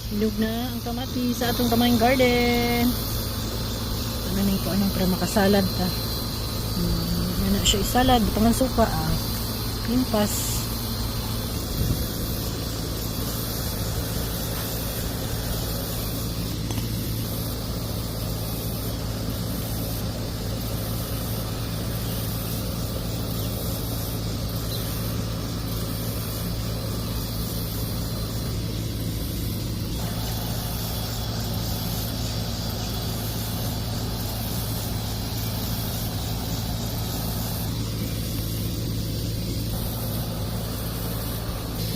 Hinog na ang kamatis sa atong kamayng garden. Ano na ko anong para makasalad ta. Yan na siya isalad, butangan suka ah. Impas.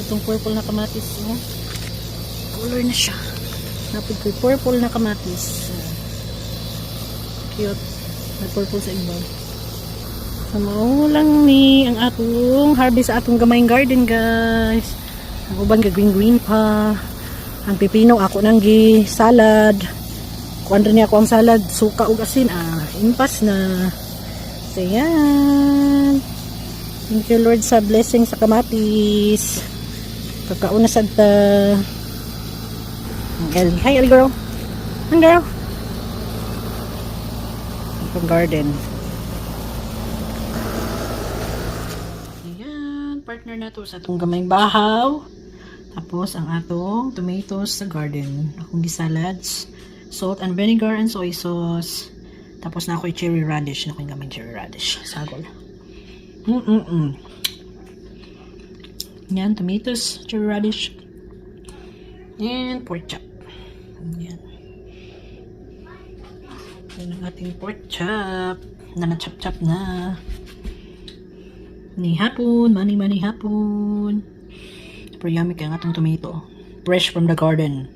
Itong purple na kamatis, oh. Color na siya. Napod ko purple na kamatis. Ah, cute. May purple sa ibaw. So, mao lang ni ang atong harvest sa atong gamayng garden, guys. Ang uban ga green green pa. Ang pipino ako nang gi salad. Kuan rin niya ako ang salad, suka ug asin ah. Impas na. So, yan. Thank you, Lord, sa blessing sa kamatis. Kakauna sad ta. Ang Ellie. Hi, Ellie girl. Hi, girl. Itong garden. Ayan, partner na to sa atong gamayng bahaw. Tapos, ang atong tomatoes sa garden. Akong gisalads, salt and vinegar and soy sauce. Tapos na ako cherry radish. Na akong gamayng cherry radish. Sagol. Yan, tomatoes, cherry radish, and pork chop. Yan. Yan ang ating pork chop. Na na-chop-chop na. Ni hapon, mani mani hapon. Super yummy kaya ang atong tomato. Fresh from the garden.